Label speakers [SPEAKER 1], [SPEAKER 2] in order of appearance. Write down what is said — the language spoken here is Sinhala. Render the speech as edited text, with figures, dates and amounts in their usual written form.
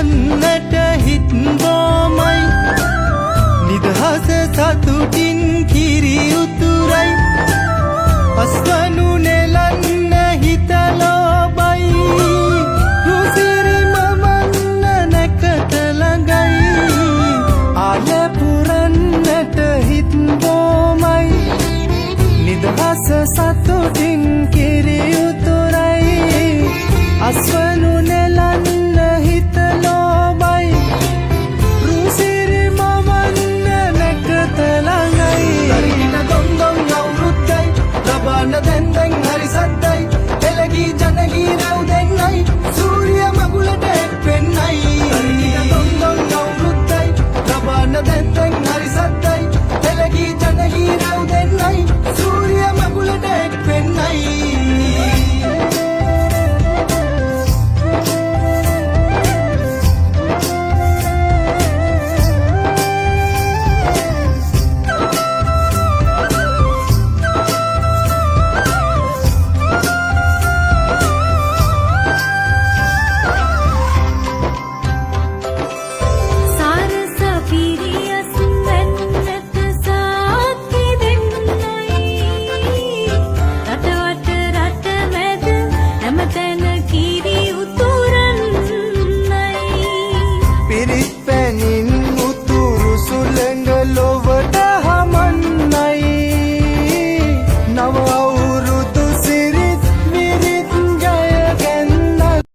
[SPEAKER 1] නෙලන්නට හිත් බොමයි. නිදහස සතුටින් කිරි උතුරයි. අස්වනු නෙලන්න හිත ලෝබයි. රුසිරි මවන්න නැකත ළඟයි. ආල පුරන්නට හිත් බොමයි. නිදහස සතුටින් කිරි උතුරයි. අස්වනු